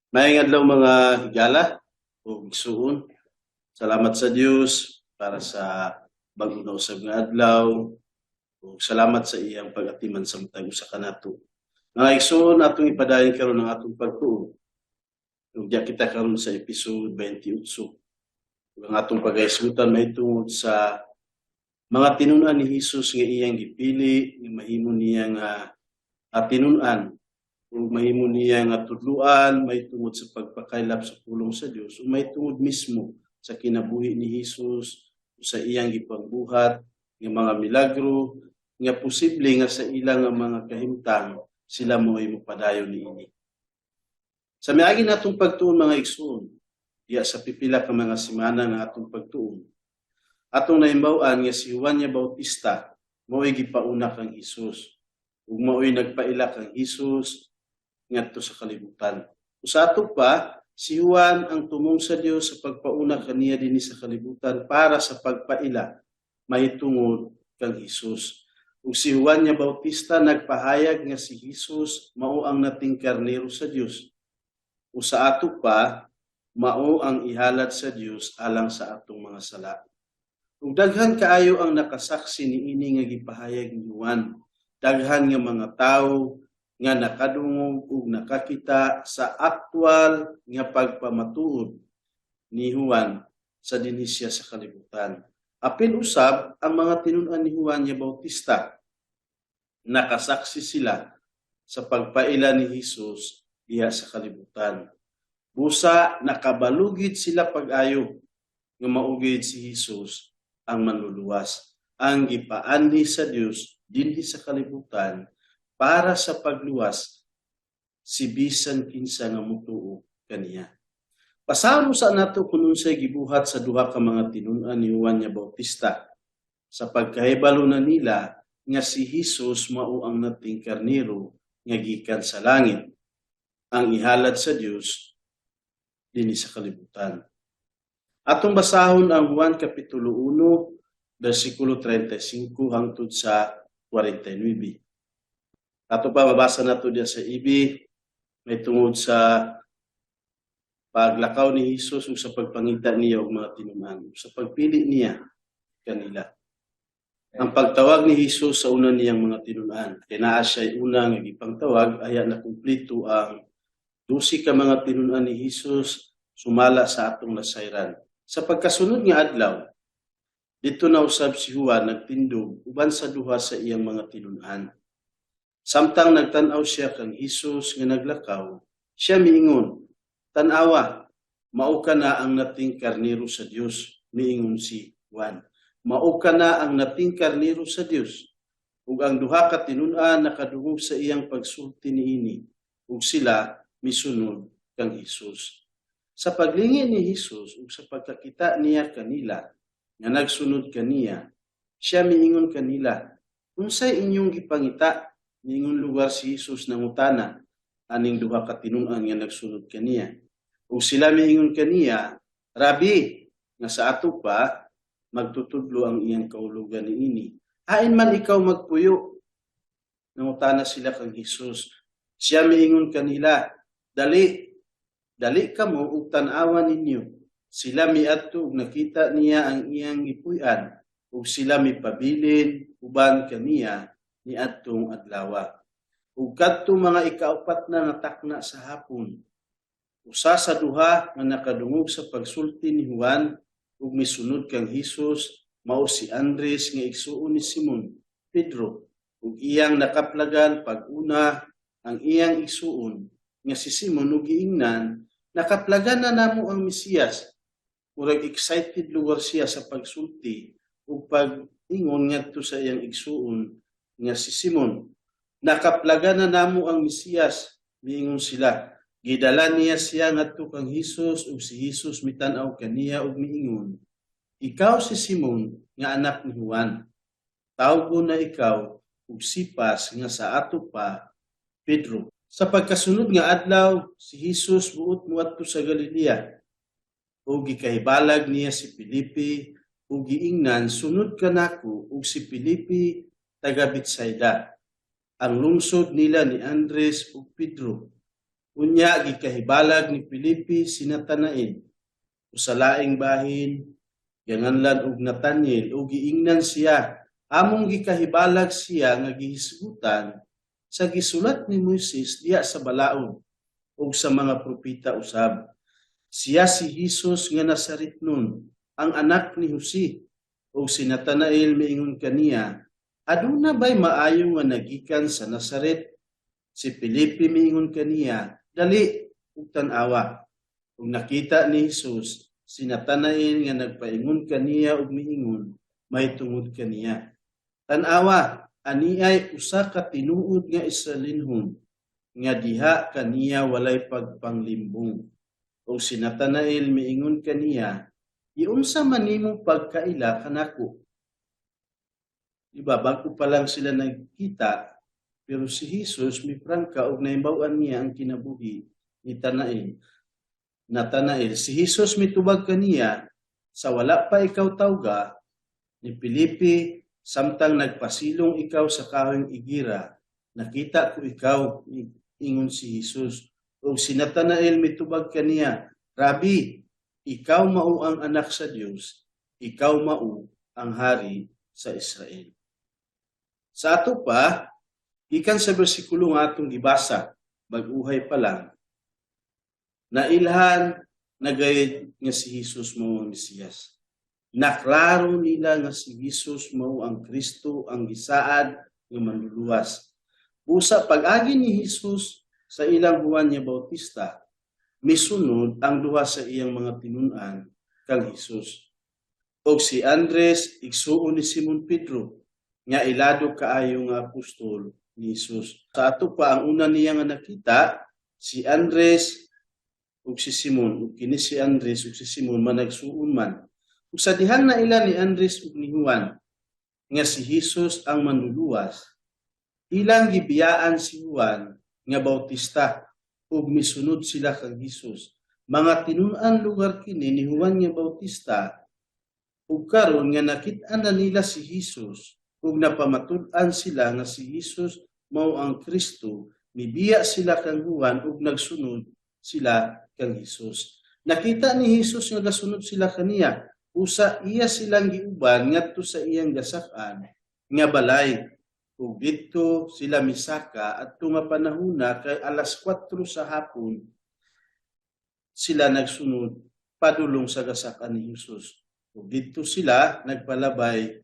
Maayong adlaw, mga higala ug igsuon. Salamat sa Dios para sa bag-o na usab nga adlaw ug salamat sa iyang pag-atiman sa matag usa kanato. Mga igsuon, atong ipadayon karon ang atong pagtuo. Ug diya kita karon sa episode 28. Ug ang atong paghisgutan mahitungod sa mga tinun-an ni Hesus nga iyang gipili nga mahimo niya nga tinun-an ug mahimo niya nga tudluan mahitungod sa pagpakaylap sa pulong sa Dios ug mahitungod mismo sa kinabuhi ni Hesus ug sa iyang gipangbuhat nga mga milagro nga posible nga sa ilang nga mga kahimtang sila mo'y mopadayon niini. Sa miagi natong pagtuon, mga igsuon, diya sa pipila ka mga semana nga atong pagtuon, atong nahibaw-an nga si Juan nga Bautista mao'y gipauna kang Hesus ug mao'y nagpaila kang Hesus ngadto sa kalibutan. Ug sa ato pa, si Juan ang tumong sa Dios sa pagpauna kaniya dinhi sa kalibutan para sa pagpaila mahitungod kang Hesus. Ug si Juan nga Bautista nagpahayag nga si Hesus mao ang nating karnero sa Dios. Ug sa ato pa, mao ang ihalad sa Dios alang sa atong mga sala. Ug daghan kaayo ang nakasaksi niini nga gipahayag ni Juan. Daghan nga mga tawo nga nakadungog ug nakakita sa aktwal nga pagpamatuod ni Juan sa dinhi siya sa kalibutan. Apil usab ang mga tinun-an ni Juan nga Bautista. Nakasaksi sila sa pagpaila ni Hesus diha sa kalibutan. Busa nakabalo gid sila pag-ayo nga mao gid si Hesus ang manluluwas, ang gipaanhi sa Dios dinhi sa kalibutan para sa pagluwas si bisan kinsa nga motuo kaniya. Basahon sa nato kung unsay gibuhat sa duha ka mga tinun-an ni Juan nga Bautista sa pagkahibalo na nila nga si Hesus mao ang nating karnero nga gikan sa langit, ang ihalad sa Dios dinhi sa kalibutan. Atong basahon ang Juan Kapitulo 1, versikulo 35 hangtod sa 49. Ato pa mabasa nato diya sa EB mahitungod sa paglakaw ni Hesus ug sa pagpangita niya og mga tinun-an, sa pagpili niya kanila. Ang pagtawag ni Hesus sa una niyang mga tinun-an. Kay naa siya una nga gipangtawag, aya na kumpleto ang 12 ka mga tinun-an ni Hesus sumala sa atong nasayran. Sa pagkasunod nga adlaw, didto na usab si Juan nagtindog uban sa duha sa iyang mga tinun-an. Samtang nagtan-aw siya kang Hesus nga naglakaw, siya miingon, "Tan-awa, mao kana ang nating karnero sa Dios," miingon si Juan. "Mao kana ang nating karnero sa Dios." Ug ang duha ka tinun-an nakadungog sa iyang pagsulti niini, ug sila misunod kang Hesus. Sa paglingi ni Hesus ug sa pagkakita niya kanila nga nagsunod kaniya, siya miingon kanila, "Unsay inyong gipangita?" Miingon lugar si Hesus nangutana aning duha ka tinun-an nga nagsunod kaniya. Ug sila miingon kaniya, "Rabi," nga sa ato pa magtutudlo ang iyang kahulugan niini. "Hain man ikaw magpuyo?" Nangutana sila kang Hesus. Siya miingon kanila, "Dali, dali kamo ug tan-awa ninyo." Sila miadto ug nakita niya ang iyang gipuy-an ug sila mipabilin uban kaniya niadtong adlawa. Ug kadto mga ikaupat na nga takna sa hapon, usa sa duha nga nakadungog sa pagsulti ni Juan ug misunod kang Hesus mao si Andres nga igsuon ni Simon Pedro, ug iyang nakaplagan pag-una ang iyang igsuon nga si Simon ug giingnan, "Nakaplagan na namo ang Mesiyas." Murag excited lugar siya sa pagsulti ug pag-ingon ngadto sa iyang igsuon nga si Simon. "Nakaplagan na namo ang Mesiyas," miingon sila. Gidala niya siya ngadto kang Hesus ug si Hesus mitan-aw kaniya ug miingon, "Ikaw si Simon nga anak ni Juan. Tawgon na ikaw og Cephas," nga sa ato pa Pedro. Sa pagkasunod nga adlaw, si Hesus buot moadto sa Galilea. Ug gikahibalag niya si Felipe ug giingnan, "Sunod ka nako." Ug si Felipe taga Betsaida, ang lungsod nila ni Andres ug Pedro. Unya gikahibalag ni Felipe si Natanael sa laing bahin ganganlan og Nathaniel ug giingnan siya among gikahibalag siya nga gihisgutan sa gisulat ni Moises diha sa balaod ug sa mga propeta usab. Siya si Jesus nga Nazaretnon, ang anak ni Jose. Ug si Natanael miingon kaniya, "Aduna bay maayo nga nagikan sa Nazaret?" Si Felipe miingon kaniya, "Dali ug tan-awa." Ug nakita ni Jesus si Natanael nga nagpaingon kaniya ug miingon mahitungod kaniya, "Tan-awa, aniay usa ka tinuod nga Israelinhon nga diha kaniya walay pagpanglimbong." Ug si Natanael miingon kaniya, "Giunsa man nimo pagkaila kanako?" Diba, bago pa lang sila nagkita, pero si Jesus miprangka ug nahibaw-an niya ang kinabuhi ni Tanael. Natanael, si Jesus mitubag kaniya, "Sa wala pa ikaw tawga ni Felipe, samtang nagpasilong ikaw sa kahoyng igira, nakita ko ikaw," ingon si Jesus. Ug si Natanael mitubag kaniya, "Rabi, ikaw mao ang anak sa Dios, ikaw mao ang hari sa Israel." Sa ato pa, gikan sa bersikulo nga atong gibasa, bag-uhay pa lang, nailhan na gayud nga si Jesus mao ang Mesiyas. Naklaro nila nga si Jesus mao ang Kristo, ang gisaad nga manluluwas. Busa pag-agi ni Jesus sa ilang Juan nga Bautista, misunod ang duha sa iyang mga tinun-an kang Jesus. Og si Andres, igsuon ni Simon Pedro, nga ilado kaayo nga apostol ni Jesus. Sa ato pa, ang una niya nga nakita, si Andres ug si Simon, ug kini si Andres ug si Simon managsuon man. Ug sa dihang naila ni Andres ug ni Juan nga si Jesus ang manluluwas, ilang gibiyaan si Juan nga Bautista ug misunod sila kang Jesus. Mga tinun-an lugar kini ni Juan nga Bautista, ug karon nga nakit-an na nila si Jesus ug napamatud-an sila nga si Jesus mao ang Kristo, mibiya sila kang Juan ug nagsunod sila kang Jesus. Nakita ni Jesus nga gasunod sila kaniya. Usa iya silang giuban ngadto sa iyang gasak-an nga balay. Ug didto sila misaka adto nga panahona kay alas 4 sa hapon sila nagsunod padulong sa gasak-an ni Jesus. Ug didto sila nagpalabay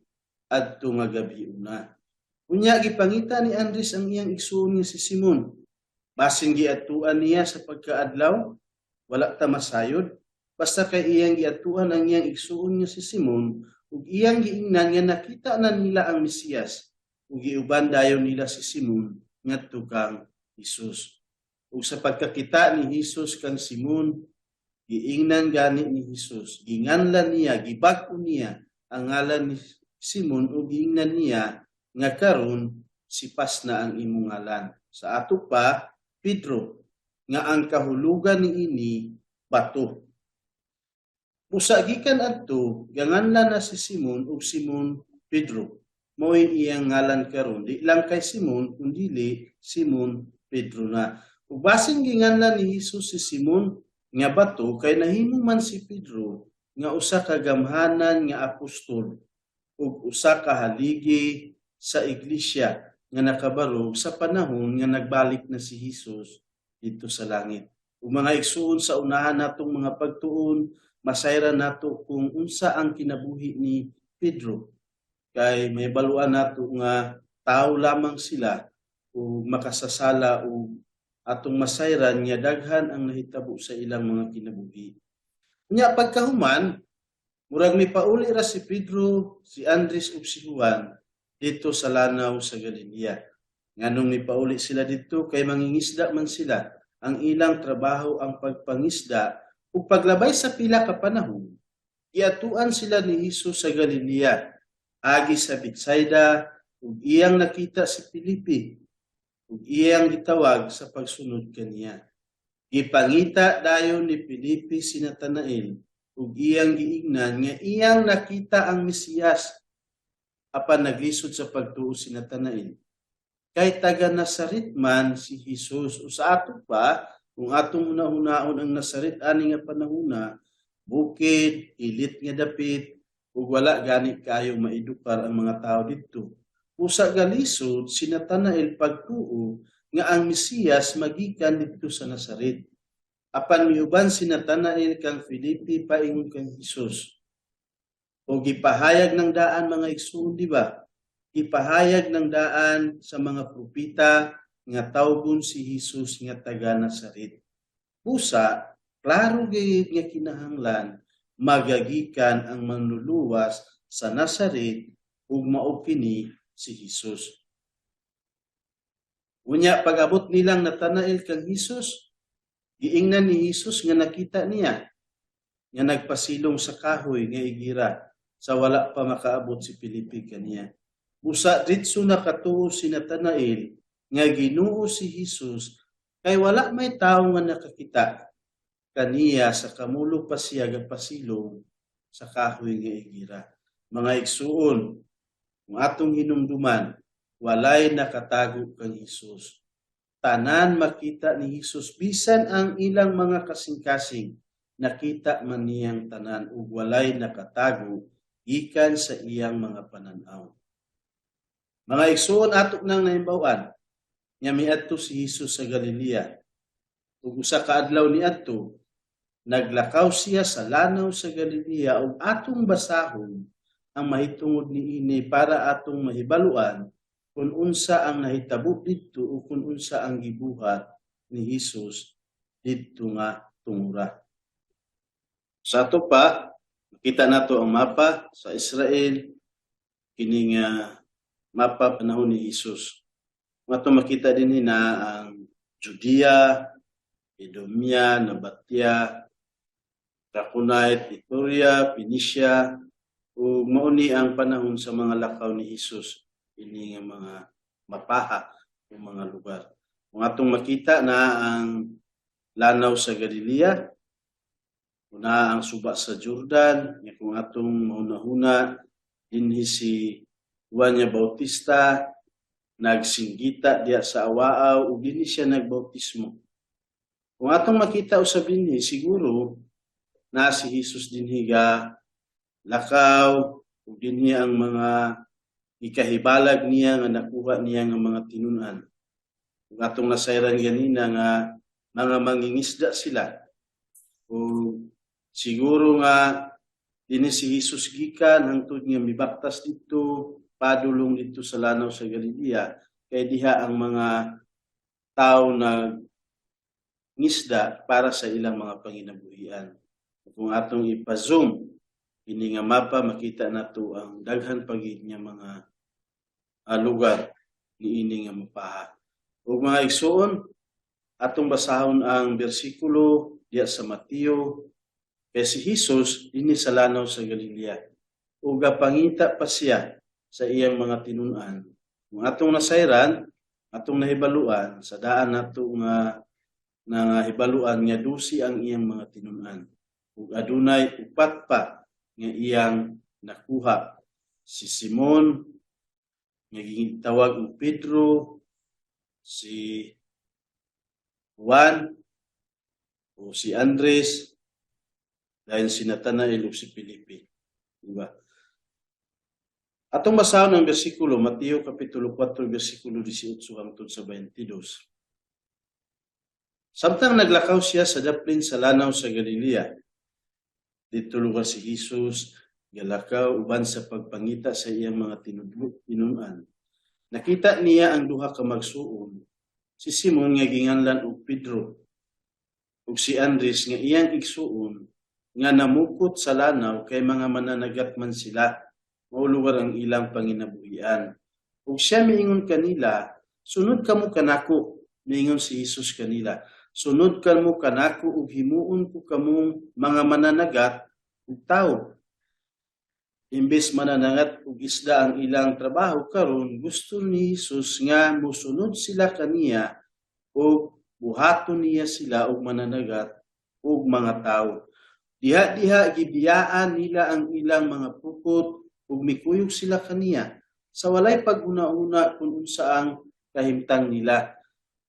adto nga gabi una. Unya gipangita ni Andres ang iyang igsuon nga si Simon. Basin giadtuan niya sa pagkaadlaw, wala ta masayod. Basta kay iyang giadtuan ang iyang igsuon nga si Simon ug iyang giingnan nga nakita na nila ang Mesiyas, ug giuban dayon nila si Simon ngadto kang Jesus. Ug sa pagkakita ni Jesus kang Simon, giingnan gani ni Jesus, ginganlan niya, gibag-o niya ang ngalan ni Simon ug giingnan niya nga, "Karon Sipas na ang imong ngalan." Sa ato pa, Pedro, nga ang kahulugan niini bato. Busa gikan adto, ganganlan na si Simon ug Simon Pedro. Mao'y iyang ngalan karon, di lang kay Simon kundili Simon Pedro na. Ug basin ginganlan ni Jesus si Simon nga bato kay nahimo man si Pedro nga usa ka gamhanan nga apostol ug usa ka haligi sa iglesia nga nakabarog sa panahon nga nagbalik na si Jesus didto sa langit. Ug mga igsuon, sa unahan natong mga pagtuon, masayran nato kung unsa ang kinabuhi ni Pedro. Kay mahibaluan nato nga tao lamang sila ug makasasala, ug atong masayran nga daghan ang nahitabo sa ilang mga kinabuhi. Unya pagkahuman, murag mipauli ra si Pedro, si Andres ug si Juan didto sa lanaw sa Galilea. Nganong mipauli sila didto? Kay mangingisda man sila. Ang ilang trabaho ang pagpangisda, ug paglabay sa pila ka panahon, giadtuan sila ni Jesus sa Galilea agi sa Betsaida, ug iyang nakita si Felipe ug iyang gitawag sa pagsunod kaniya. Gipangita dayon ni Felipe si Natanael ug iyang giingnan nga iyang nakita ang Mesiyas, apan naglisod sa pagtuo si Natanael kay taga Nazaret man si Jesus. O sa ato pa, Kung atong hunahunaon ang Nazaret ani nga panahona, bukid, ilit nga dapit, ug wala gani kaayo maedukar ang mga tao didto. Usa galisod si Natanael pagtuo nga ang Mesiyas magikan didto sa Nazaret. Apan miuban si Natanael kang Felipe paingon kang Hesus. O gipahayag ng daan, mga igsuon, di ba? Gipahayag ng daan sa mga propeta nga tawgon si Hesus nga taga Nazaret. Busa, klaro gayud nga kinahanglan magagikan ang manluluwas sa Nazaret ug mao kini si Hesus. Unya pag-abot nilang Natanael kang Hesus, giingnan ni Hesus nga nakita niya nga nagpasilong sa kahoy nga igira sa wala pa makaabot si Felipe kaniya. Busa ditso nakatuo si Natanael nga Ginoo si Hesus kay wala may tawo nga nakakita kaniya sa kamulo pa siya gapasilong sa kahoy nga igira. Mga igsuon, kung atong hinumduman, walay nakatago kang Hesus. Tanan makita ni Hesus, bisan ang ilang mga kasing-kasing, nakita man niyang tanan ug walay nakatago gikan sa iyang mga pananaw. Mga igsuon, ato nang nahibaw-an nga miadto si Hesus sa Galilea. Ug usa ka adlaw niadto, naglakaw siya sa lanaw sa Galilea ug atong basahon ang mahitungod niini para atong mahibaluan kung unsa ang nahitabo didto o kung unsa ang gibuhat ni Hesus didto nga tungura. Sa ato pa, makita nato ang mapa sa Israel, kini nga mapa panahon ni Hesus. Ato makita dinhi na ang Judea, Idumea, Nabatea, Trachonite, Iturea, Phoenicia, ug mao ni ang panahon sa mga lakaw ni Hesus ini nga mga mapaha o mga lugar. Kung atong makita na ang lanaw sa Galilea, una ang suba sa Jordan, nga kung atong mahuna-huna dinhi si Juan nga Bautista nagsinggita diya sa awaaw ug dinhi siya nagbautismo. Kung atong makita usab dinhi, siguro na si Hesus dinhi ga lakaw ug dinhi ang mga ikahibalag niya nga nakuha niya nga mga tinun-an. Ug atong nasayran ganina nga mga mangingisda sila. O siguro nga dinhi si Hesus gikan hangtod nga mibaktas didto, padulong didto sa lanaw sa Galilea, kay diha ang mga tao nag ngisda para sa ilang mga panginabuhian. Kung atong ipa-zoom ini nga mapa, makita nato ang daghan pa gid nga mga lugar niini nga mapaha. Ug mga igsuon, atong basahon ang bersikulo diya sa Mateo, kay si Hesus dinhi sa lanaw sa Galilea ug gapangita pa siya sa iyang mga tinun-an. Kung atong nasayran, atong nahibaluan sa daan nato nga nahibaluan nga 12 ang iyang mga tinun-an ug adunay upat pa nga iyang nakuha: si Simon nga gitawag og Pedro, si Juan o si Andres, dayon si Natanael ug si Felipe. Diba? Atong basahon ang bersikulo, Mateo Kapitulo 4, bersikulo 18 hangtod sa 22. Samtang naglakaw siya sa daplin sa lanaw sa Galilea, didto lugar si Hesus galakaw uban sa pagpangita sa iyang mga tinun-an. Nakita niya ang duha ka magsuon, si Simon nga ginganlan og Pedro ug si Andres nga iyang igsuon, nga namukot sa lanaw kay mga mananagat man sila, mao lugar ang ilang panginabuhian. Ug siya miingon kanila, "Sunod kamo kanako." Miingon si Hesus kanila, "Sunod kamo kanako ug himuon ko kamong mga mananagat ug tawo." Imbes mananagat og isda ang ilang trabaho karon, gusto ni Hesus nga mosunod sila kaniya ug buhaton niya sila og mananagat og mga tawo. Diha-diha gibiyaan nila ang ilang mga pukot ug mikuyog sila kaniya sa walay pag-una-una kung unsa ang kahimtang nila.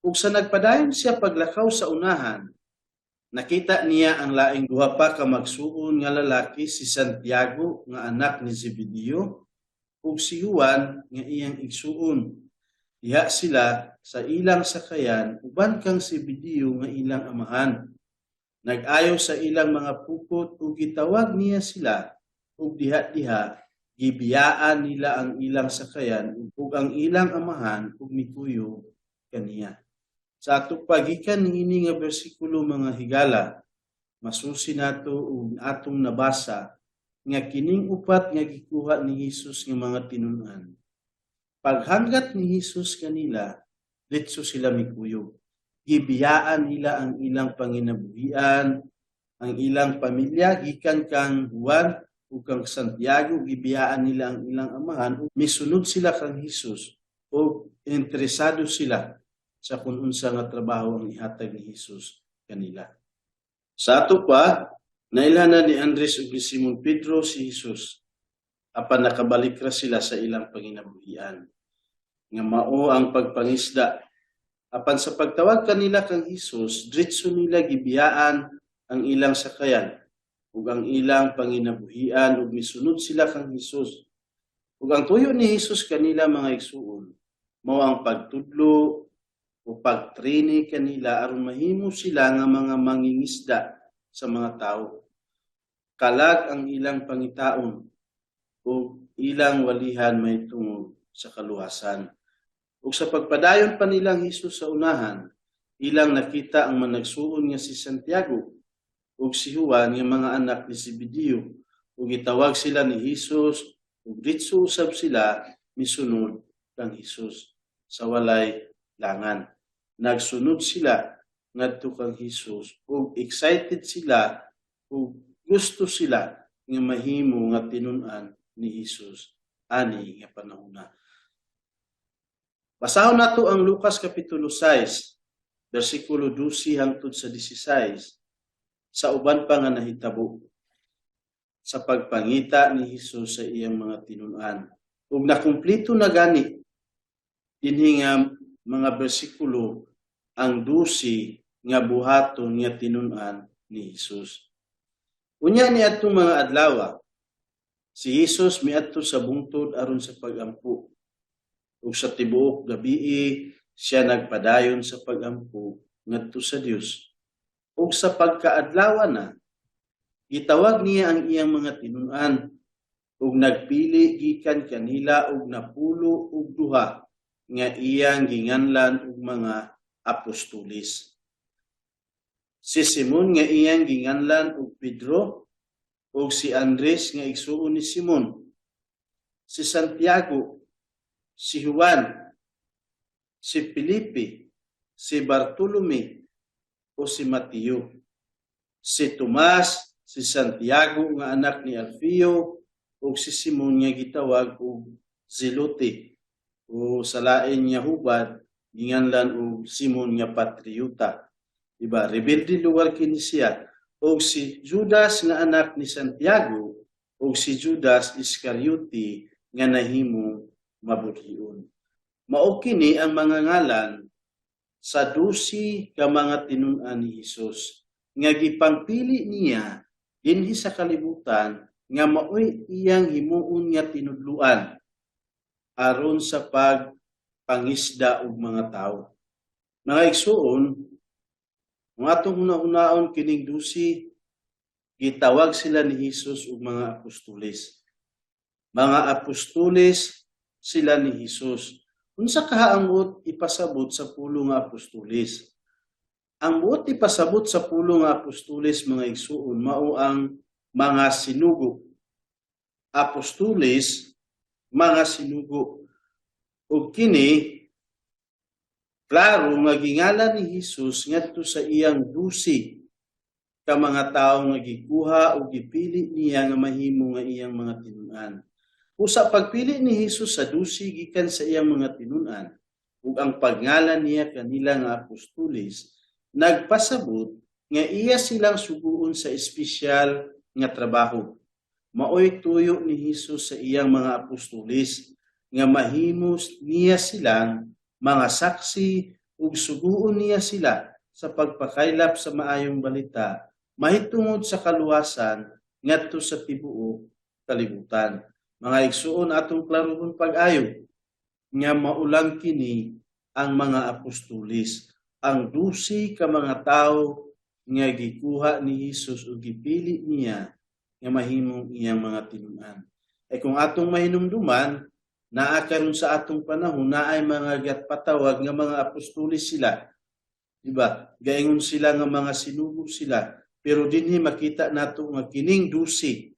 Ug sa nagpadayon siya paglakaw sa unahan, nakita niya ang laing duha pa ka magsuon nga lalaki, si Santiago nga anak ni Zebedeo ug si Juan nga iyang igsuon. Diha sila sa ilang sakayan uban kang Zebedeo nga ilang amahan, nag-ayo sa ilang mga pukot, ug gitawag niya sila, ug diha-diha gibiyaan nila ang ilang sakayan ug ang ilang amahan ug mikuyog kaniya. Sa ato pagikan niini nga bersikulo, mga higala, masusi nato ug atong nabasa nga kining upat nga gikuha ni Hesus nga mga tinun-an, paghanggat ni Hesus kanila, ditso sila mikuyog. Gibiyaan nila ang ilang panginabuhian, ang ilang pamilya, gikan kang Juan ug kang Santiago, gibiyaan nila ang ilang amahan, misunod sila kang Hesus ug interesado sila sa kung unsa nga trabaho ang ihatag ni Hesus kanila. Sa ato pa, nailhanan ni Andres ug ni Simon Pedro si Hesus apan nakabalik ra sila sa ilang panginabuhian nga mao ang pagpangisda. Apan sa pagtawag kanila kang Hesus, diretso nila gibiyaan ang ilang sakayan ug ang ilang panginabuhian ug misunod sila kang Hesus. Ug ang tuyo ni Hesus kanila, mga igsuon, mao ang pagtudlo o pagtraining kanila aron mahimo sila nga mga mangingisda sa mga tao. Kalag ang ilang pangitaon ug ilang walihan mahitungod sa kaluwasan. Ug sa pagpadayon pa nilang Hesus sa unahan, ilang nakita ang managsuon nga si Santiago ug si Juan nga mga anak ni Zebedeo, ug gitawag sila ni Hesus ug ditso usab sila misunod kang Hesus sa walay langan. Nagsunod sila ngadto kang Hesus ug excited sila ug gusto sila nga mahimo nga tinun-an ni Hesus ani nga panahona. Basahon nato ang Lucas kapitulo 6 bersikulo 12 hangtod sa 16 sa uban pa nga nahitabo sa pagpangita ni Hesus sa iyang mga tinun-an. Ug nakumplito na gani dinhi nga mga bersikulo ang 12 nga buhaton nga tinun-an ni Hesus. Unya ni adtong mga adlaw, si Hesus miadto sa bungtod aron sa pagampo. Ug sa tibuok gabii siya nagpadayon sa pagampo ngadto sa Dios. Ug sa pagkaadlaw na, gitawag niya ang iyang mga tinun-an ug nagpili gikan kanila og 12 nga iyang ginganlan og mga apostoles. Si Simon nga iyang ginganlan og Pedro, ug si Andres nga igsuon ni Simon, si Santiago, si Juan, si Felipe, si Bartolome o si Mateo, si Tomas, si Santiago nga anak ni Alfeo, ug si Simon nga gitawag og Zelote o sa lain nga hubad ginganlan og Simon nga Patriota. Diba? Rebelde lugar kini siya. Og si Judas nga anak ni Santiago ug si Judas Iscariote nga nahimong mabudlion. Mao kini ang mga ngalan sa 12 ka mga tinun-an ni Hesus nga gipangpili niya dinhi sa kalibutan nga maoy iyang himuon nga tinudluan aron sa pagpangisda og mga tawo. Mga igsuon, ang atong hunahunaon, kining 12 gitawag sila ni Hesus og mga apostoles. Mga apostoles sila ni Hesus. Unsa kaha ang buot ipasabot sa pulong nga apostoles? Ang buot ipasabot sa pulong nga apostoles, mga igsuon, mao ang mga sinugo. Apostoles, mga sinugo. Ug kini klaro nga gingalan ni Hesus ngadto sa iyang 12 ka mga tawo nga gikuha o gipili niya nga mahimo nga iyang mga tinun-an. Usa pagpili ni Hesus sa 12 gikan sa iyang mga tinun-an ug ang pagngalan niya kanila nga apostoles, nagpasabot nga iya silang suguon sa espesyal nga trabaho. Maoy tuyo ni Hesus sa iyang mga apostoles nga mahimo niya silang mga saksi. Ug suguon niya sila sa pagpakaylap sa maayong balita mahitungod sa kaluwasan ngadto sa tibuok kalibutan. Mga igsuon, atong klarohon pag-ayo nga mao lang kini ang mga apostoles, ang 12 ka mga tawo nga gikuha ni Hesus ug gipili niya nga mahimong iyang mga tinun-an. Ay kung atong mahinumduman, naa karon sa atong panahon naay mga gatpatawag nga mga apostoles sila. Diba? Gaingon sila nga mga sinugo sila. Pero dinhi makita nato nga kining 12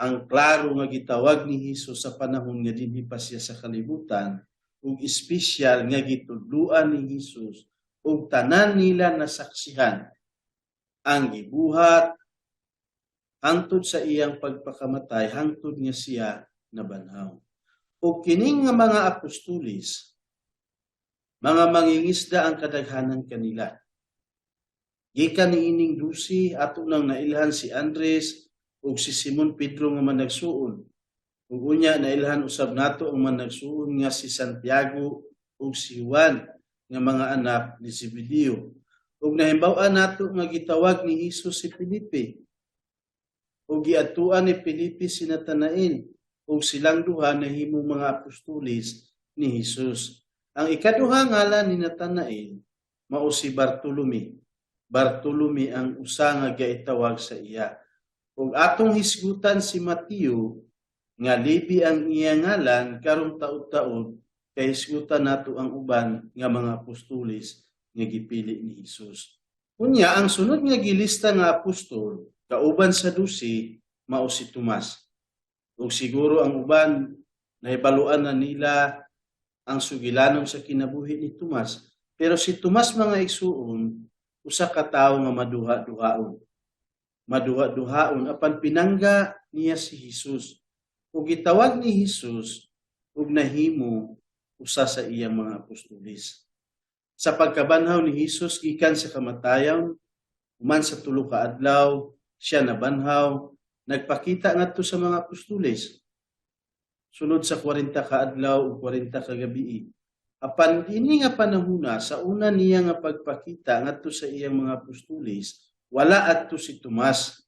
ang klaro nga gitawag ni Hesus sa panahon nga dinhi pa siya sa kalibutan ug espesyal nga gitudloan ni Hesus ug tanan nila nasaksihan ang gibuhat hangtod sa iyang pagpakamatay, hangtod nga siya nabanhaw. Ug kining nga mga apostoles, mga mangingisda ang kadaghanan kanila. Gikan niining 12, ato nang nailhan si Andres ug si Simon Pedro nga managsuon. Ug unya nailhan usab nato ang managsuon nga si Santiago ug si Juan nga mga anak ni Zebedeo. Ug nahimbaw-an nato nga gitawag ni Hesus si Felipe. Ug giadtuan ni Felipe si Natanael ug silang duha nahimong mga apostoles ni Hesus. Ang ikaduha ngalan ni Natanael mao si Bartolome. Bartolome ang usa nga gaitawag sa iya. Ug atong hisgutan si Mateo nga Levi ang iya ngalan karong taud-taud kay hisgutan nato ang uban nga mga apostoles nga gipili ni Hesus. Unya, ang sunod nga gilista nga apostol kauban sa 12 mao si Tomas. Ug siguro ang uban nahibaluan na nila ang sugilanon sa kinabuhi ni Tomas. Pero si Tomas, mga igsuon, usa ka tawo nga maduha-duhaon. Maduha-duhaon apan pinangga niya si Hesus. Ug gitawag ni Hesus ug nahimo usa sa iyang mga apostoles. Sa pagkabanhaw ni Hesus gikan sa kamatayon, human sa 3 ka adlaw, siya nabanhaw, nagpakita ngadto sa mga apostoles. Sulod sa 40 ka adlaw ug 40 ka gabii. Apan ini nga panahona, sa una niya nga pagpakita ngadto sa iyang mga apostoles, wala adto si Tomas.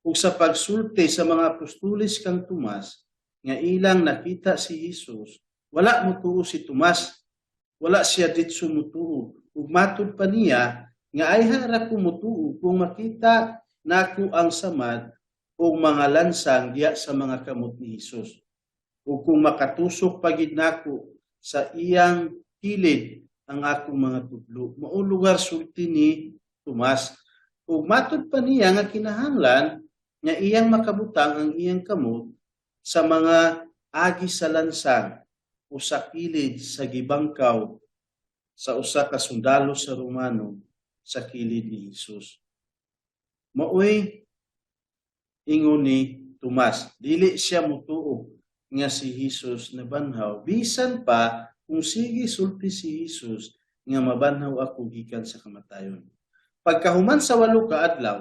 Ug sa pagsulti sa mga apostoles kang Tomas nga ilang nakita si Hesus, wala motuo si Tomas. Wala siya ditso motuo. Ug matud pa niya nga ayha ra ko motuo kung makita nako ang samad o mga lansang diya sa mga kamot ni Hesus. Ug kung makatusok pa gid nako sa iyang kilid ang akong mga tudlo. Mao lugar sulti ni Tomas. Ug matud pa niya nga kinahanglan nga iyang makabutang ang iyang kamot sa mga agi sa lansang o sa kilid sa gibangkaw sa usa ka sundalo sa Romano sa kilid ni Hesus. Maoy ingon ni Tomas, dili siya mutuo nga si Hesus nabanhaw bisan pa kung sige sulti si Hesus nga mabanhaw ako gikan sa kamatayon. Pagkahuman sa 8 ka adlaw,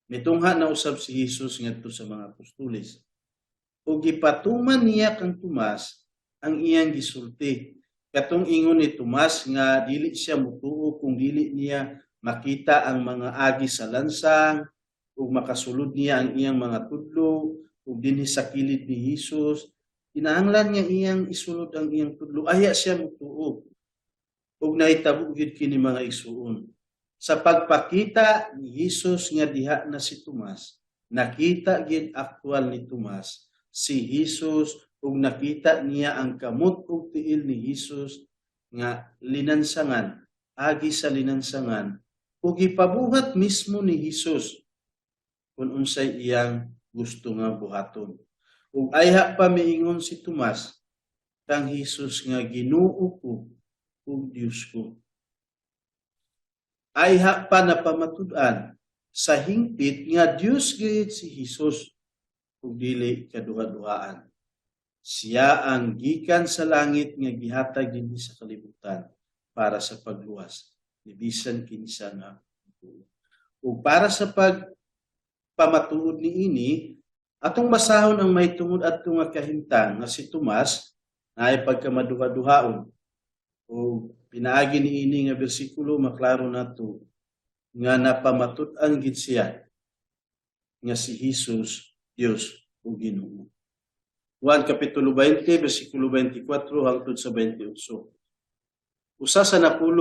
mitungha na usab si Hesus ngadto sa mga apostoles. Ug gipatuman niya kang Tomas ang iyang gisulti. Katong ingon ni Tomas nga dili siya mutuo kung dili niya makita ang mga agi sa lansang ug makasulod niya ang iyang mga tudlo ug dinhi sa kilid ni Hesus, kinahanglan nga iyang isulod ang iyang tudlo ayha siya mutuo. Ug nahitabo gyud kini, mga igsuon. Sa pagpakita ni Hesus nga diha na si Tomas, nakita gid aktual ni Tomas si Hesus ug nakita niya ang kamot ug tiil ni Hesus nga linansangan, agi sa linansangan, ug gipabuhat mismo ni Hesus kung unsay iyang gusto nga buhaton. Ug ayha pa miingon si Tomas kang Hesus nga Ginoo ko ug Dios ko. Ayha pa napamatud-an sa hingpit nga Dios gayud si Hesus ug dili kaduha-duhaan. Siya ang gikan sa langit nga gihatag dinhi sa kalibutan para sa pagluwas ni bisan kinsa nga mutuo. Ug para sa pagpamatuod niini, atong basahon ang mahitungod adto nga kahimtang nga si Tomas naay pagkamaduha-duhaon. Ug Pinaagi niini nga bersikulo, maklaro nato nga napamatud-an gid siya nga si Jesus Dios ug Ginoo. Juan Kapitulo 20, versikulo 24 hangtod sa 28. Usa sa 12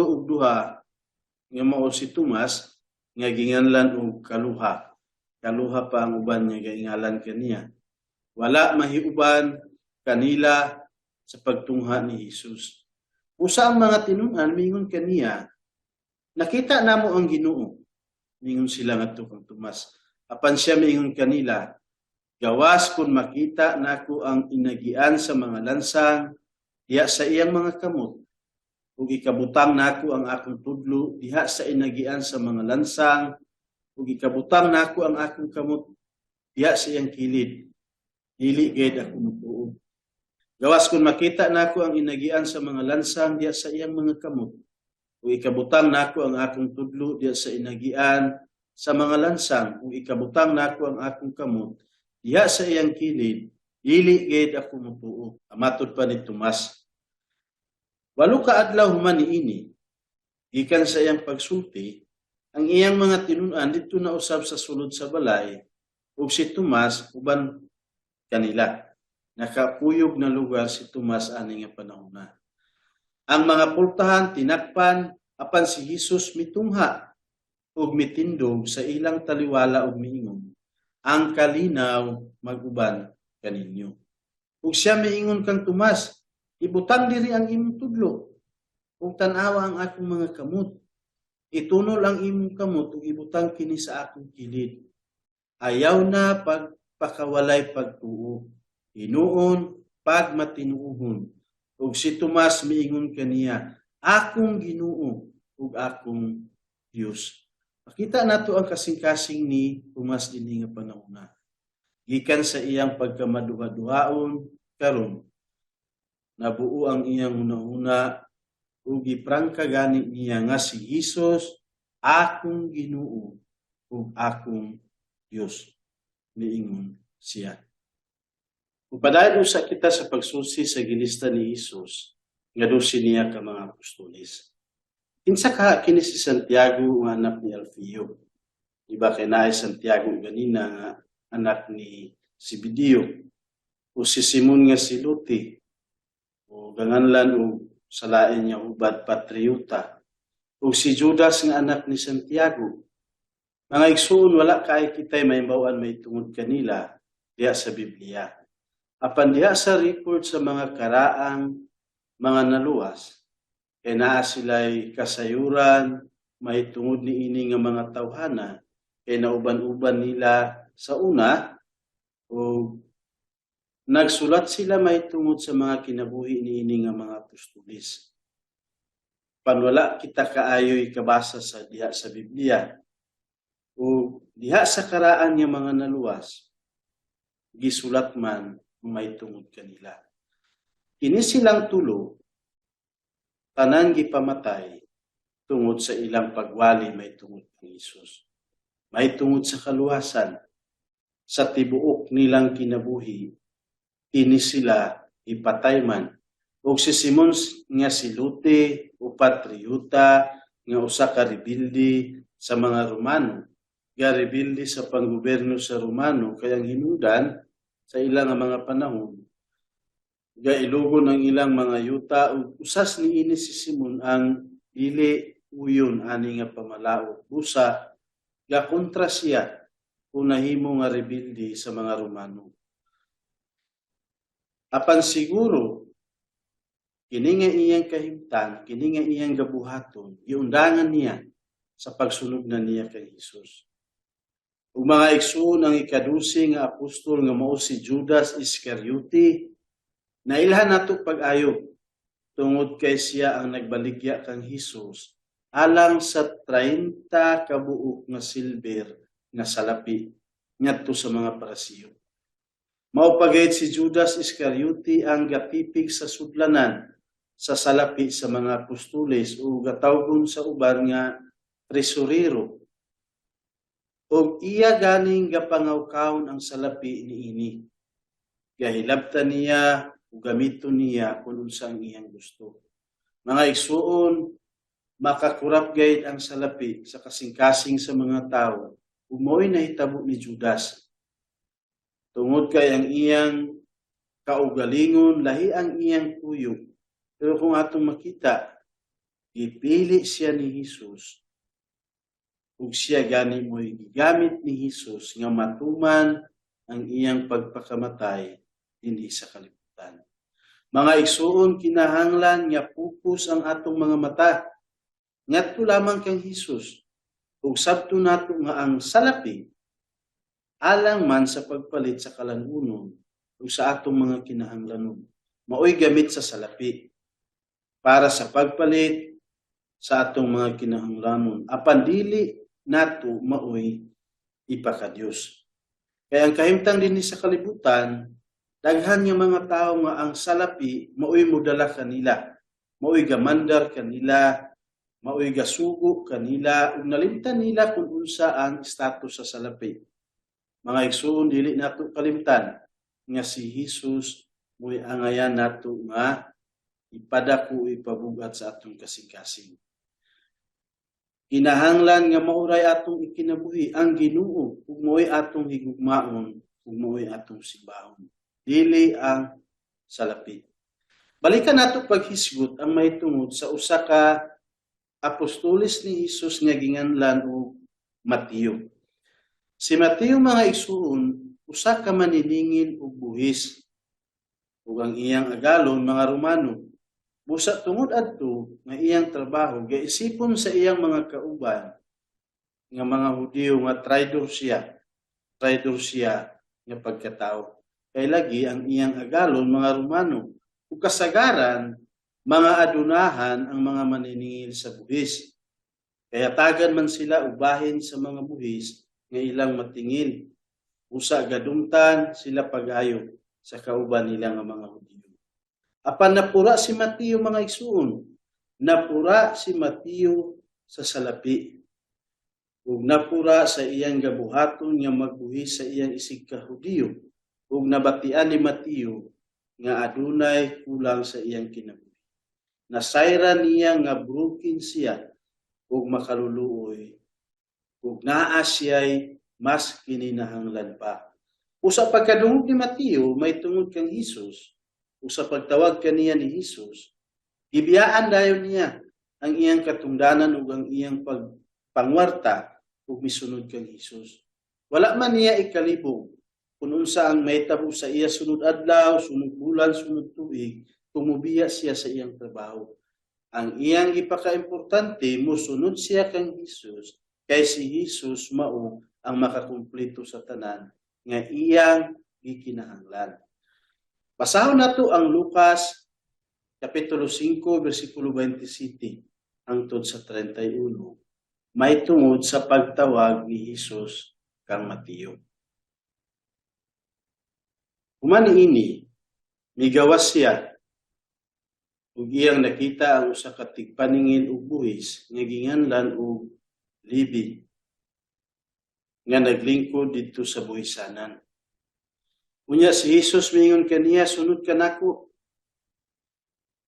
nga mao si Tomas nga ginganlan og Kaluha. Kaluha pa ang uban nga gaingalan kaniya. Wala mahiuban kanila sa pagtungha ni Jesus. Usa ang mga tinun-an mingon kaniya, "Nakita namo ang Ginoo." Mingon sila ngadto kang Tomas. Apan siya miingon kanila, "Gawas kung makita nako ang inagian sa mga lansang diha sa iyang mga kamot, ug ikabutang nako ang akong tudlo diha sa inagian sa mga lansang, ug ikabutang nako ang akong kamot diha sa iyang kilid, dili gayud ako mutuo. Gawas kung makita nako ang inagian sa mga lansang diha sa iyang mga kamot, ug ikabutang nako ang akong tudlo diha sa inagian sa mga lansang, ug ikabutang nako ang akong kamot diha sa iyang kilid, dili gayud ako mutuo." Matod pa ni Tomas. 8 ka adlaw human niini, gikan sa iyang pagsulti, ang iyang mga tinun-an didto na usab sa sulod sa balay, ug si Tomas uban kanila. Nakakuyog na lugar si Tomas ani nga panahon na. Ang mga pultahan tinakpan, apan si Jesus mitungha ug mitindog sa ilang taliwala ug miingon, "Ang kalinaw mag-uban kaninyo." Ug siya miingon kang Tomas, "Ibutang diri ang imong tudlo ug tan-awa ang akong mga kamot. Itunol ang imong kamot ug ibutang kini sa akong kilid. Ayaw na pagpakawalay pagtuo. Hinuon pagmatinuohon." Ug si Tomas miingon kaniya, "Akong Ginoo ug akong Dios." Makita nato ang kasing-kasing ni Tomas dinhi nga panahon na. Gikan sa iyang pagkamaduha-duhaon karon, nabuo ang iyang hunahuna ug giprangka gani niya nga si Jesus akong Ginoo ug akong Dios, niingon siya. Ug padayon usa kita sa pagsusi sa gilista ni Jesus nga 12 niya ka mga apostoles. Kinsa kaha kini si Santiago nga anak ni Alfeo? Iba kay naay Santiago ganina nga anak ni Zebedeo, o si Simon nga si Luti o ganganlan og sa lain niya hubad patriota, o si Judas nga anak ni Santiago? Mga igsuon, wala kay kitay mahibaw-an mahitungod kanila diha sa Biblia. Apan diha sa record sa mga karaang mga naluwas, kay naa sila'y kasayuran mahitungod niini nga mga tawhana, kay nauban-uban nila sa una o nagsulat sila mahitungod sa mga kinabuhi niini nga mga apostoles. Panwala kita kaayo'y kabasa sa diha sa Biblia o diha sa karaan nga mga naluwas, gisulat man mahitungod kanila. Kini silang tulo, tanan gipamatay tungod sa ilang pagwali mahitungod kang Hesus, mahitungod sa kaluwasan. Sa tibuok nilang kinabuhi, kini sila ipatay man. Ug si Simon nga si Lute o patriota nga usa ka rebelde sa mga Romano, ga rebelde sa panggobyerno sa Romano, kay ang hinungdan sa ilang nga mga panahon gailugon ang ilang mga yuta, ug usas niini si Simon ang dili uyon ani nga pamalaot. Busa gakontra siya kung nahimo nga rebelde sa mga Romano. Apan siguro kini nga iyang kahimtang, kini nga iyang gabuhaton, giundangan niya sa pagsunod na niya kay Hesus. Ug mga igsuon, ang ika-12 nga apostol nga mao si Judas Iscariote, nailhan nato pag-ayo tungod kay siya ang nagbaligya kang Hesus alang sa 30 ka buok nga silver nga salapi ngadto sa mga Parisiyo. Mao pa gayud si Judas Iscariote ang gatipig sa sudlanan sa salapi sa mga apostoles o gatawgon sa uban nga tresurero. Og iya ganing gapangawkawon ang salapi niini. Gahilabtan niya o gamiton niya kung unsa ang iyang gusto. Mga igsuon, makakurap gayud ang salapi sa kasing-kasing sa mga tao ug mao'y nahitabo ni Judas. Tungod kay ang iyang kaugalingon, lahi ang iyang tuyo. Pero kung atong makita, gipili siya ni Jesus ug siya gani mo'y gigamit ni Jesus nga matuman ang iyang pagpakamatay dinhi sa kalibutan. Mga igsuon, kinahanglan nga focus ang atong mga mata ngadto lamang kang Jesus ug sabto nato nga ang salapi alang man sa pagpalit sa kalan-unon ug sa atong mga kinahanglanon. Maoy gamit sa salapi para sa pagpalit sa atong mga kinahanglanon. Apan dili nato maoy ipakadiyos. Kaya ang kahimtang dinhi sa kalibutan, daghan nga mga tao nga ang salapi maoy modala kanila, maoy gamandar kanila, maoy gasugo kanila ug nalimtan nila kung unsa ang status sa salapi. Mga igsuon, dili nato kalimtan nga si Jesus mo'y angayan nato nga ipadako, ipabugat sa atong kasing-kasing. Kinahanglan nga mauray atong ikinabuhi ang Ginoo ug mao'y atong higugmaon ug mao'y atong simbahon. Dili ang salapi. Balikan nato paghisgot ang mahitungod sa usa ka apostoles ni Jesus nga ginganlan og Mateo. Si Mateo, mga igsuon, usa ka maniningil og buhis ug ang iyang agalon mga Romano. Busa tungod adto nga iyang trabaho, gaisipon sa iyang mga kauban nga mga Hudiyo nga traidor siya. Traidor siya nga pagkatao. Kay lagi ang iyang agalon mga Romano ug kasagaran mga adunahan ang mga maniningil sa buhis. Kaya tagan man sila og bahin sa mga buhis nga ilang matingil. Usa gadumtan sila pag-ayo sa kauban nila nga mga Hudiyo. Apan napura si Mateo, mga igsuon. Napura si Mateo sa salapi. Ug napura sa iyang gabuhaton nga magbuhis sa iyang isig ka Hudiyo. Ug nabatian ni Mateo nga adunay kulang sa iyang kinabuhi. Nasayran niya nga broken siya ug makaluluoy ug naa siya'y mas kininahanglan pa. Usa pagkadungog ni Mateo may tungod kang Hesus, usa pagtawag kaniya ni Hesus, gibiyaan dayon niya ang iyang katungdanan ug ang iyang pagpangwarta ug misunod kang Hesus. Wala man niya ikalibog kung unsa ang mahitabo sa iya sunod adlaw, sunod bulan, sunod tuig, kung mubiya siya sa iyang trabaho. Ang iyang ipakaimportante, musunod siya kang Hesus, kay si Hesus mao ang makakumpleto sa tanan nga iyang gikinahanglan. Basahon nato ang Lucas Kapitulo 5, versikulo 27 hangtod sa 31, may tungod sa pagtawag ni Hesus kang Mateo. Human niini, migawas siya ug iyang nakita ang usa ka tigpaningil og buhis nga ginganlan og Levi nga naglingkod didto sa buhisanan. Unya si Jesus miingon kaniya, "Sunod ka nako."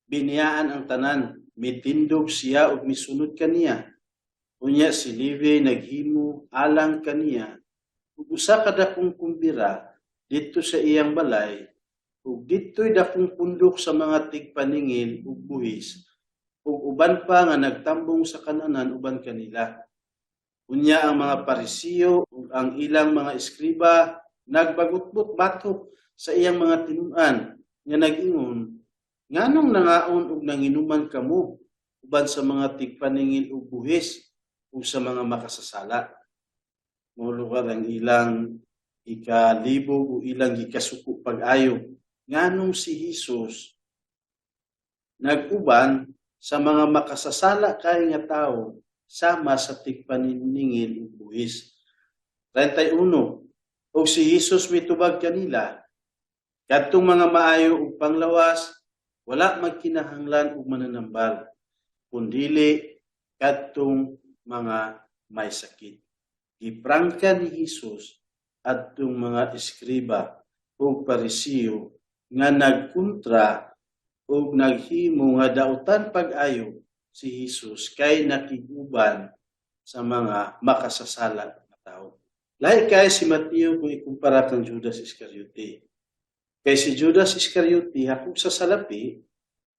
Biniyaan ang tanan, mitindog siya ug misunod kaniya. Unya si Levi naghimo alang kaniya ug usa ka dakong kumbira didto sa iyang balay, ug didto'y dakong pundok sa mga tigpaningil ug buhis ug uban pa nga nagtambong sa kananan uban kanila. Unya ang mga Parisiyo ug ang ilang mga eskriba nagbagutbot batok sa iyang mga tinun-an nga nag-ingon, "Nganong nangaon ug nanginuman kamo uban sa mga tigpaningil ug buhis ug sa mga makasasala?" Mao lugar ang ilang ikalibog o ilang gikasuko pag-ayo. Nganong si Hesus nag-uban sa mga makasasala kay nga tawo sama sa tigpaniningil ug buhis? 31. Ug si Hesus mitubag kanila, "Kadtong mga maayo ug panglawas wala magkinahanglan og mananambal, kundili kadtong mga may sakit." Giprangka ni Hesus adtong mga eskriba ug Parisiyo nga nagkontra Ug naghimo nga dautan pag-ayo si Jesus kay nakig-uban sa mga makasasala nga tawo. Lahi kay si Mateo kung ikumpara kang Judas Iscariote. Kay si Judas Iscariote hakog sa salapi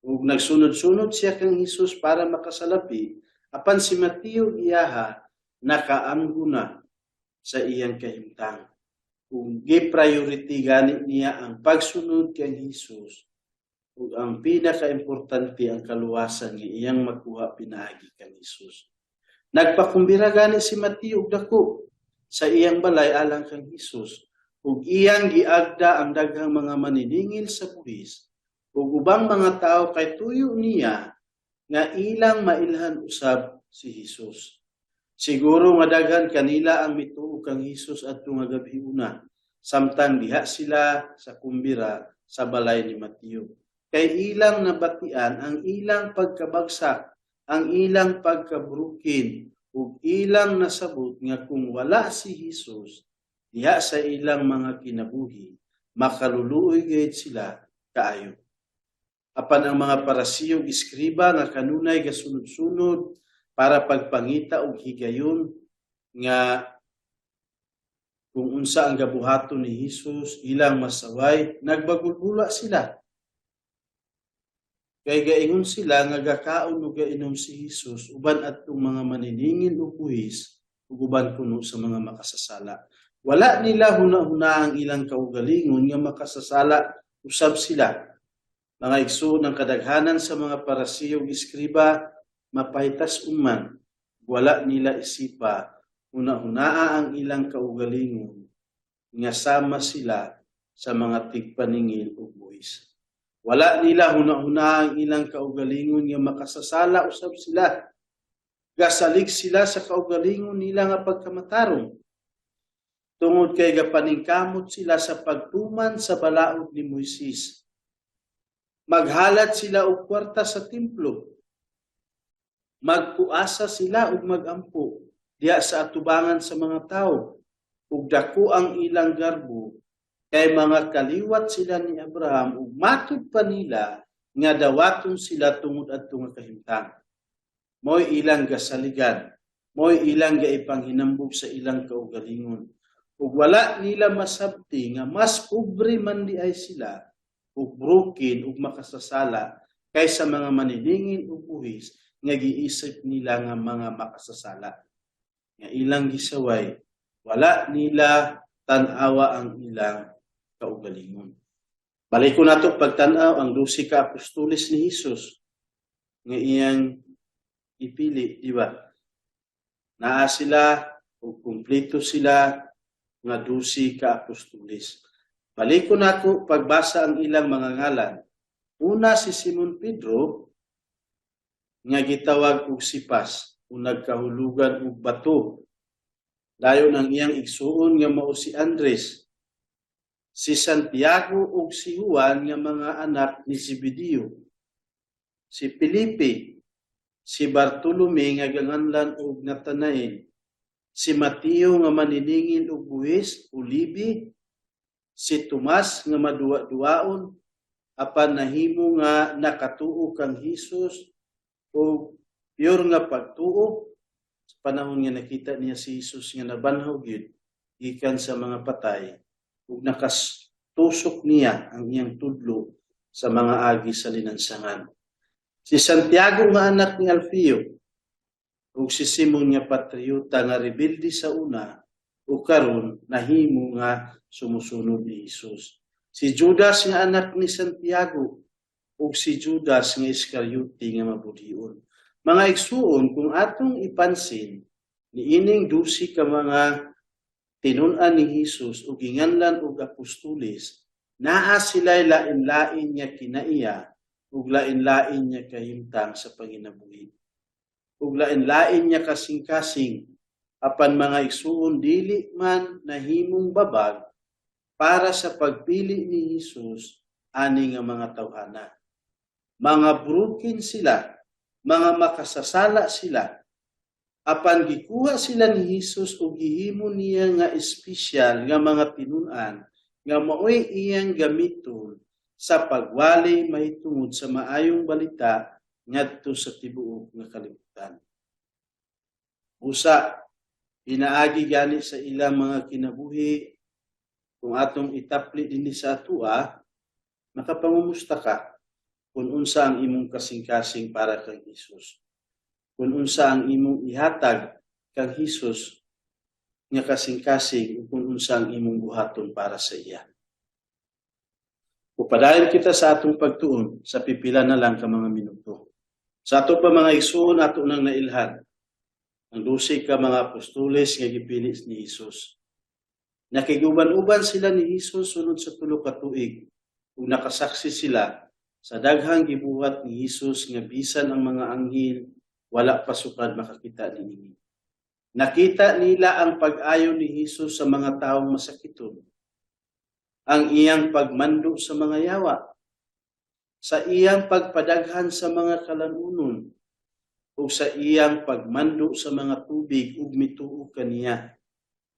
ug nagsunod-sunod siya kang Jesus para makasalapi, apan si Mateo iyaha nakaamgo na sa iyang kahimtang. Ug gi-priority gani niya ang pagsunod kang Jesus ug ang pinakaimportante ang kaluwasan nga iyang makuha pinaagi kang Jesus. Nagpakumbira gani si Mateo og dako sa iyang balay alang kang Jesus ug iyang giagda ang daghang mga maniningil sa buhis ug ubang mga tawo kay tuyo niya nga ilang mailhan usab si Jesus. Siguro nga daghan kanila ang mituo kang Jesus adto nga gabi una samtang diha sila sa kumbira sa balay ni Mateo. Kay ilang nabatian ang ilang pagkabagsak, ang ilang pagkabrukin, ug ilang nasabot nga kung wala si Jesus diha sa ilang mga kinabuhi, makaluluoy gayud sila kaayo. Apan ang mga Parisiyo ug eskriba nga kanunay gasunod-sunod para pagpangita og higayon nga kung unsa ang gabuhaton ni Jesus ilang masaway, nagbagulbula sila. Kay gaingon sila nga gakaon ug gainom si Jesus uban adtong mga maniningil og buhis ug uban kuno sa mga makasasala. Wala nila huna-huna ang ilang kaugalingon nga makasasala usab sila. Mga igsoon, ang kadaghanan sa mga Parisiyo ug eskriba mapahitas man, wala nila isipa huna-hunaa ang ilang kaugalingon nga sama sila sa mga tigpaningil og buhis. Wala nila huna-huna ang ilang kaugalingon nga makasasala usab sila. Gasalig sila sa kaugalingon nila nga pagkamatarong. Tungod kay gapaningkamot sila sa pagtuman sa balaod ni Moises. Maghalad sila og kwarta sa templo. Magpuasa sila ug magampo diha sa atubangan sa mga tawo. Ug dako ang ilang garbo kay mga kaliwat sila ni Abraham ug matud pa nila nga dawaton sila tungod adto nga kahimtang. Mo'y ilang gasaligan, mo'y ilang gaipanghinambog sa ilang kaugalingon. Ug wala nila masabti nga mas pobre man di ay sila ug broken ug makasasala kaysa mga maniningil ug buhis nga giisip nila nga mga makasasala. Nga ilang gisaway, wala nila tan-awa ang ilang kaugalingon. Balik ko nato pagtan-aw ang 12 ka apostoles ni Jesus nga iyang ipili, di ba? Naa sila o kumpleto sila nga 12 ka apostoles. Balik ko nako pagbasa ang ilang mga ngalan. Una, si Simon Pedro nga gitawag og Sipas o nagkahulugan og bato. Dayon ang iyang igsuon nga mao si Andres, si Santiago ug si Juan nga mga anak ni Zebedeo, si Felipe, si Bartolome nga ganganlan og Natanael, si Mateo nga maniningil og buhis o libi, si Tomas nga maduwa-duwaon apan nahimo nga nakatuo kang Hesus og pure nga pagtuo sa panahon nga nakita niya si Jesus nga nabanhaw gyud gikan sa mga patay ug nakastusok niya ang iyang tudlo sa mga agi sa linansangan. Si Santiago nga anak ni Alfeo ug si Simon nga patriota nga rebelde sa una ug karon nahimo nga sumusunod ni Jesus. Si Judas nga anak ni Santiago ug si Judas nga Iscariote nga mabudhion. Mga igsuon, kung atong ipansin, niining 12 ka mga tinun-an ni Jesus ug ginganlan og apostoles, naa sila'y lain-lain nga kinaiya ug lain-lain nga kahimtang sa panginabuhi. Ug lain-lain nga kasing-kasing, apan, mga igsuon, dili man nahimong babag para sa pagpili ni Jesus ani nga mga tawhana. Mga broken sila, mga makasasala sila, apan gikuha sila ni Jesus ug gihimo niya nga espesyal nga mga tinun-an nga maoy iyang gamiton. sa pagwali mahitungod sa maayong balita ngadto sa tibuok nga kalibutan. Usa, pinaagi gani sa ilang mga kinabuhi, kung atong itapli dinhi sa atua, makapangumusta ka kung unsa ang imong kasing-kasing para kang Hesus. Kung unsa ang imong ihatag kang Hesus nga kasing-kasing ug kung unsa ang imong buhaton para sa iya. Upadayon kita sa atong pagtuon sa pipila na lang ka mga minuto. Sa ato pa, mga igsuon, ato nang nailhan ang 12 ka mga apostoles nga gipili ni Hesus. Nakiguban-uban sila ni Hesus sunod sa 3 ka tuig ug nakasaksi sila sa daghang gibuhat ni Hesus nga bisan ang mga anghel wala pa sukad makakita niini. Nakita nila ang pag-ayo ni Hesus sa mga taong masakiton, ang iyang pagmando sa mga yawa, sa iyang pagpadaghan sa mga kalanunon, ug sa iyang pagmando sa mga tubig ug mituo kaniya,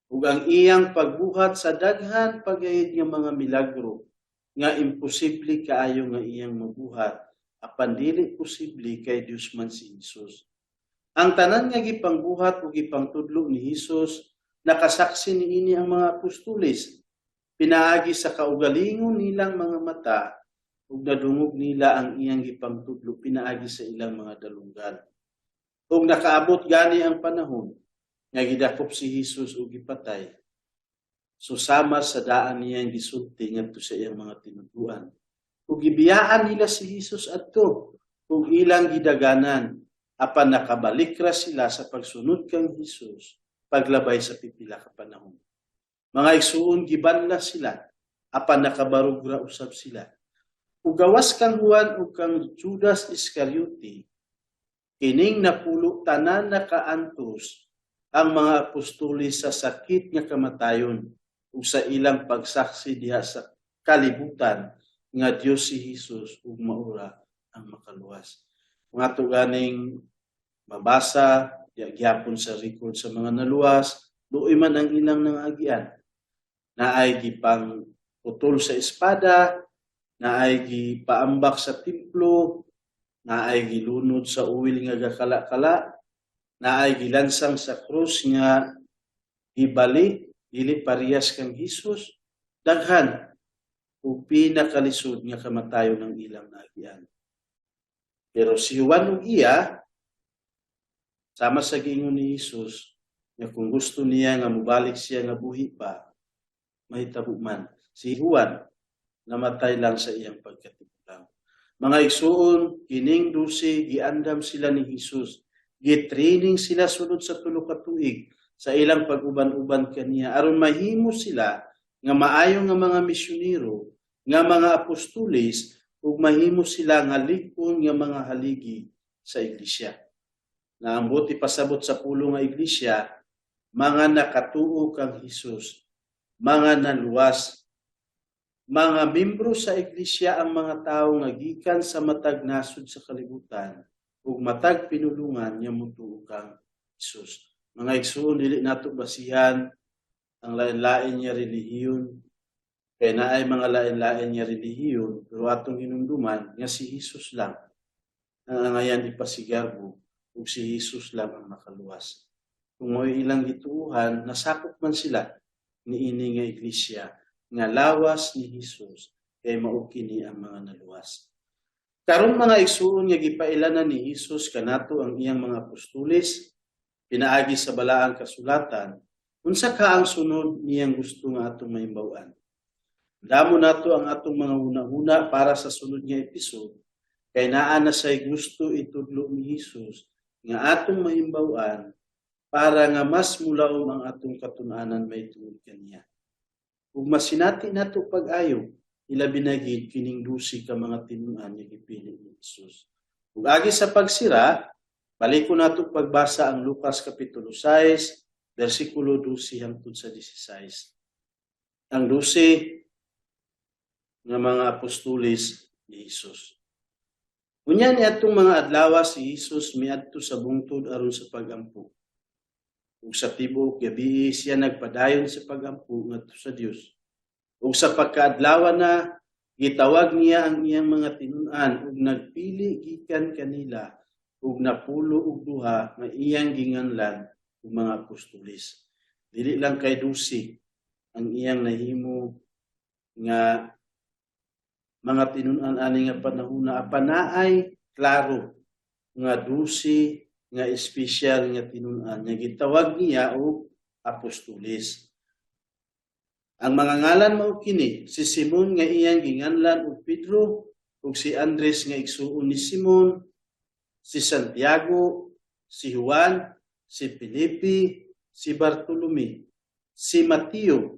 ug ang iyang pagbuhat sa daghan pa gayud nga mga milagro nga imposible kaayo nga iyang mabuhat apan dili posible kay Dios man si Hesus. Ang tanan nga gipangbuhat ug gipangtudlo ni Hesus, nakasaksi niini ang mga apostoles pinaagi sa kaugalingon nilang mga mata ug nadungog nila ang iyang gipangtudlo pinaagi sa ilang mga dalunggan. Ug nakaabot gani ang panahon nga gidakop si Hesus ug gipatay. Susama sa daan niyang gisulti ngadto sa iyang mga tinuduan. Ug gibiyaan nila si Hesus adto ug ilang gidaganan, apan nakabalik ra sila sa pagsunod kang Hesus paglabay sa pipila ka panahon. Mga igsuon, gibanla sila apan nakabarog ra usab sila. Ug gawas kang Juan ug kang Judas Iscariote, kining napulo tanan nakaantos ang mga apostoles sa sakit nga kamatayon ug sa ilang pagsaksi diha sa kalibutan nga Dios si Hesus ug mao ra ang makaluwas. Kung ato ganing mabasa diya gyapon sa record sa mga naluwas, luoy man ang ilang nang agian. Naay gipang putol sa espada, naay gipaambak sa templo, naay gilunod sa uwil nga gakala-kala, naay gilansang sa krus nga gibali, dili parehas kang Hesus, daghan ug pinakalisod nga kamatayon ng ilang naagian. Pero si Juan ug iya, sama sa giingon ni Hesus, nga kung gusto niya nga mobalik siya nga buhi pa, mahitabo man. Si Juan, namatay lang sa iyang pagkatigulang. Mga igsuon, kining 12, giandam sila ni Hesus. Gitraining sila sulod sa 3 ka tuig sa ilang pag-uban-uban kaniya aron mahimo sila nga maayo nga mga misyonero, nga mga apostoles ug mahimo sila nga lig-on nga mga haligi sa iglesia. Na ang buot ipasabot sa pulong nga iglesia, mga nakatuo kang Hesus, mga naluwas, mga membro sa iglesia ang mga tawo nga gikan sa matag nasod sa kalibutan ug matag pinulungan nga motuo kang Hesus. Mga igsuon, dili nato basihan ang lain-lain nga relihiyon kay naay mga lain-lain nga relihiyon, pero atong hinumduman nga si Hesus lang ang angayan ipasigarbo ug si Hesus lang ang makaluwas. Kung mo'y ilang gituohan, nasakop man sila niini nga iglesia nga lawas ni Hesus kay mao kini ang mga naluwas. Karon, mga igsuon, nga gipailanan ni Hesus kanato ang iyang mga apostoles pinaagi sa balaang kasulatan, unsa ka ang sunod niyang gusto nga atong mahimbaw-an? Damo nato ang atong mga huna-huna para sa sunod nga episode kay naa na say gusto itudlo ni Hesus nga atong mahimbaw-an para nga mas mulaom ang atong katun-anan mahitungod kaniya. Ug masinati nato pag-ayo, ilabi na gid kining 12 ka mga tinun-an nga gipili ni Hesus. Ug agi sa pagsira, baliko nato pagbasa ang Lucas kapitulo 6 bersikulo 12 hangtod sa 16. Ang 12 nga mga apostoles ni Hesus. Unya ni atong mga adlaw, si Hesus miadto sa bungtod aron sa pagampo. Ug sa tibuok gabii siya nagpadayon sa pagampo ngadto sa Dios. Ug sa pagkaadlaw na, Gitawag niya ang iyang mga tinun-an ug nagpili gikan kanila og 12 nga iyang ginganlan og mga apostoles. Dili lang kay 12 ang iyang nahimo nga mga tinun-an ani nga panahona, apan naay klaro nga 12 nga espesyal nga tinun-an nga gitawag niya og apostoles. Ang mga ngalan mao kini: si Simon nga iyang ginganlan og Pedro, ug si Andres nga igsuon ni Simon, si Santiago, si Juan, si Felipe, si Bartolome, si Mateo,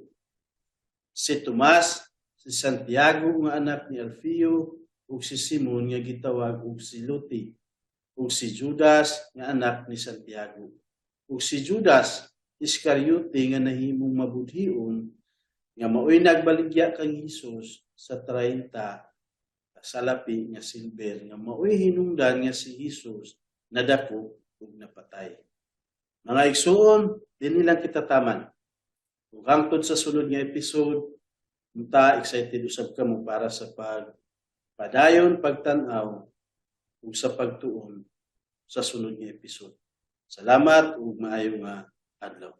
si Tomas, si Santiago nga anak ni Alfeo, ug si Simon nga gitawag og Zelote, ug si Judas nga anak ni Santiago. Ug si Judas Iscariote nga nahimong mabudhion, nga maoy nagbaligya kang Hesus sa 30 salapi nga silver, nga maoy hinungdan nga si Hesus nadakop ug napatay. Mga igsuon, dinhi lang kita taman. Ug hangtod sa sunod nga episode, unta excited usab kamo para sa pag padayon pagtan-aw ug sa pagtuon sa sunod nga episode. Salamat ug maayo nga adlaw.